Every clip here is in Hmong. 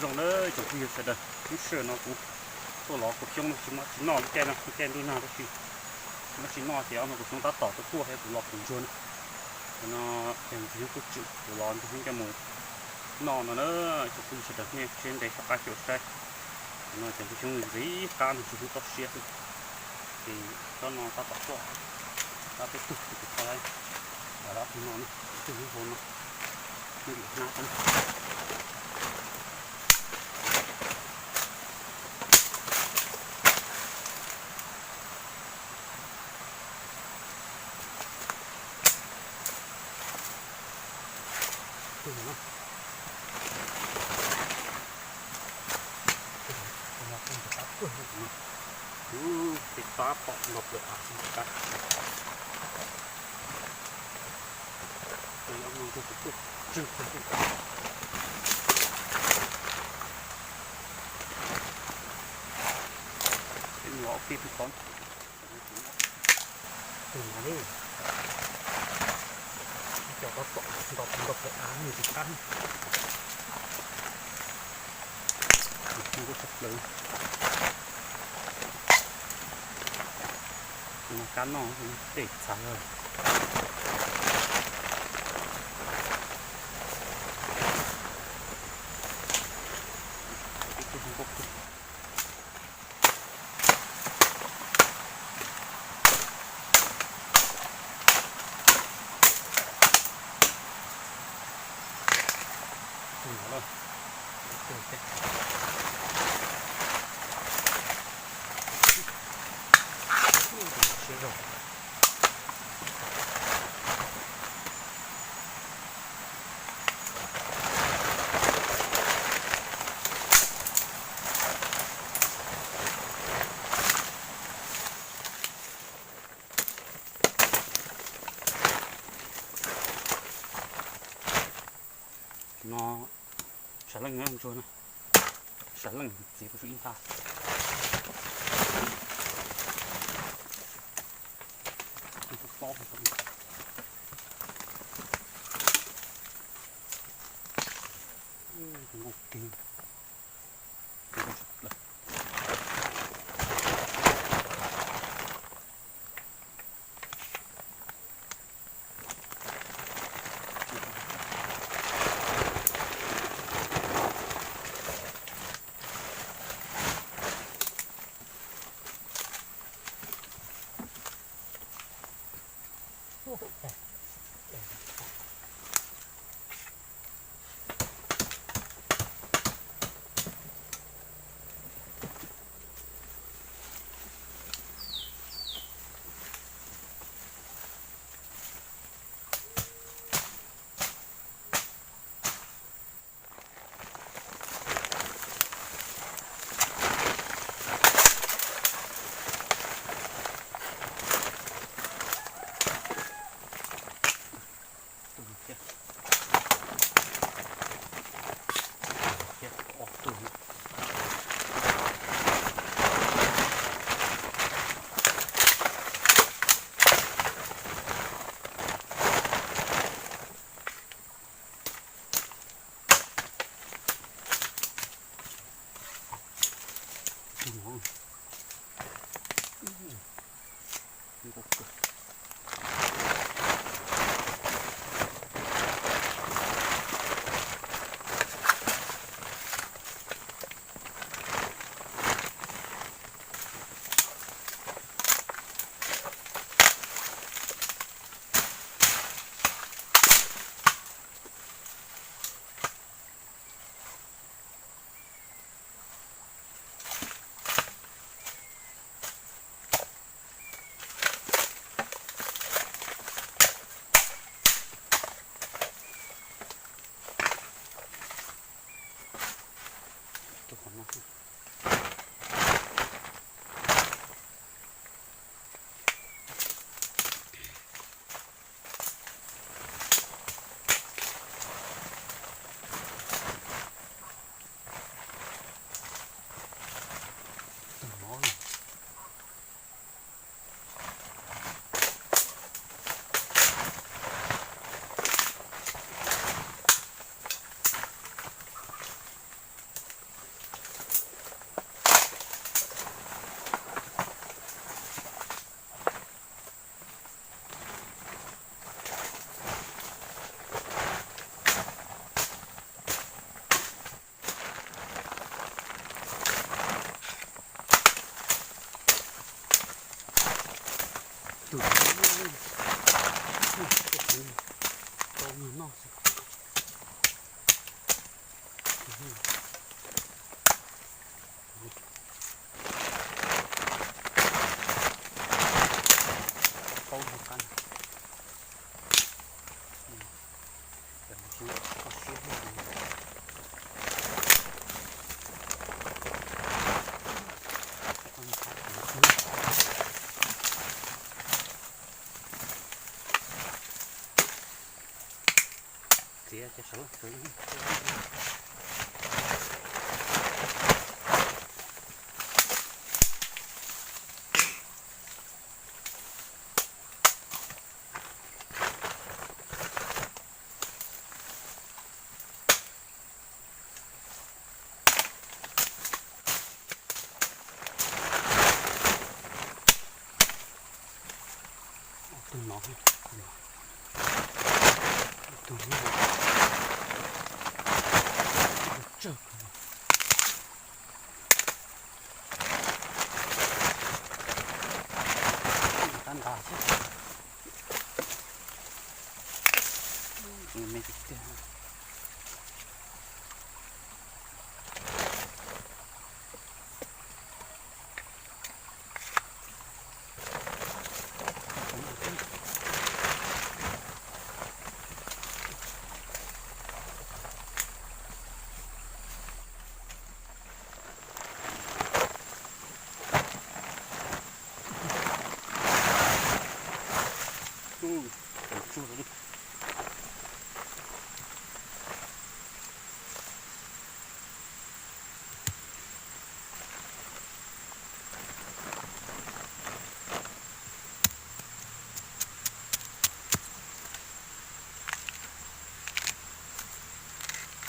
Zoo na cov phooj ywg sawv daws, lub sij hawm no kuv tuaj lov kaus xyoob no tsis muaj tsis noj lub caij no, lub caij ntuj nag tab sis tsis muaj tsis noj ces ob no kaus xyoob tab tom tuaj tuaj thiab kuv lov kaus ntsuag na. Cov no ces ntxhw xyoob kuj tswm kuv lov ntxhw xyoob coj mus noj no na. Cov phooj ywg sawv daws nej siab ntev soj qab caum saib. Cov no ces ntxhw xyoob ntxiv qab no tsis hlub toj siab xwb. Ces tsob no tab tom tuaj, tab peb tug ces kuv tau lawm, tab tug no na, ib tug nyob hauv no, nyob lim hnab no. Tus no, tus no, tus no, tus no, tus tab tom nto plaws av tus tab. Tus no tus tus tus tus tus. Tus no tus tus tus. Tus no, cov tab tom nto nto plaws av tus tab. Tus no tshaj plaws. Tus no kab noj tej txhav lawm. Ib tug zoo nkauj kawg. Tus no lawm. Tus no. Siab zog. No, sav leej ntsuag na, sav leej txiv rau tsum ib nta. Tus no, tus no, tus no. Tus no thiab. Tus no thiab, ob tug no. Tus no. Nkauj kawg. Tau noj xwb. Tau noj qab. Txiav cov saum laj txwv. Tus no, tus no tsawg kawg. Tab ntas xwb. Me tiag.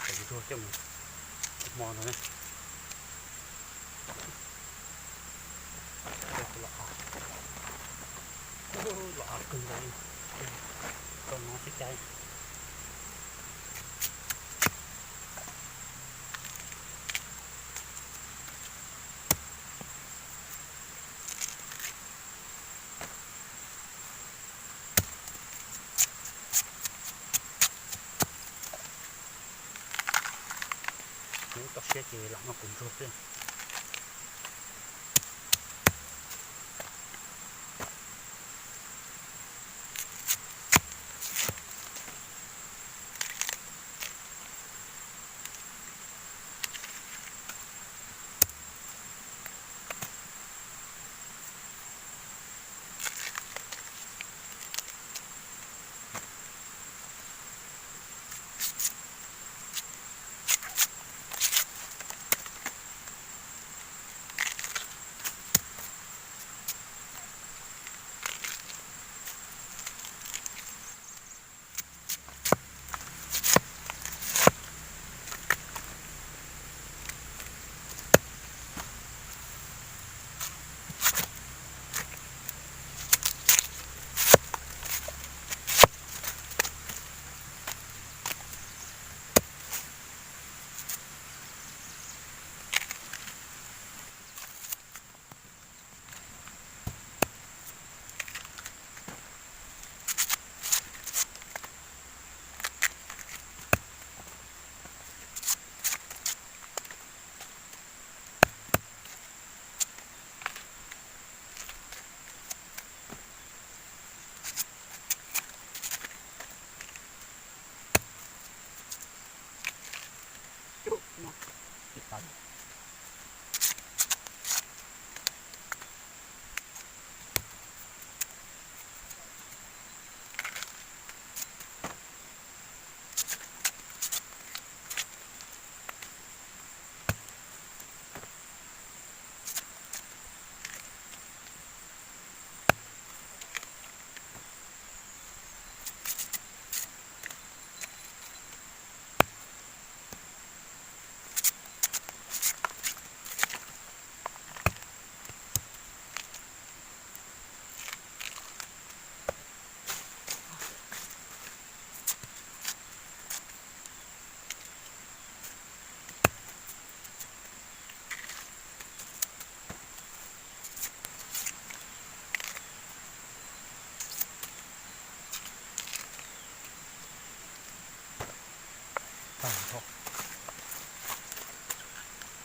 Hais ntsuag coj mus hmo no na. Los av, los av kawg nkaus li. Tau no xwb cai. Nws toj siab ces lam noj kuv ntsuag xwb.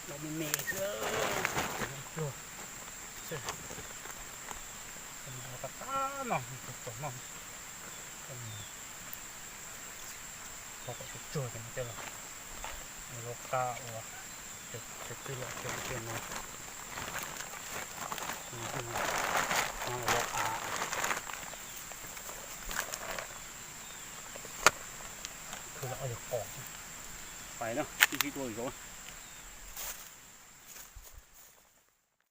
Los me me xwb, pluag xwb. Ua qab qab no, txog no, tau kom tsuag tsuag ces no coj los ua lub qab ua cov kwj lom cog tiag no. No ua av, kwj lom yog qos. Pais na, ib sib tua zov.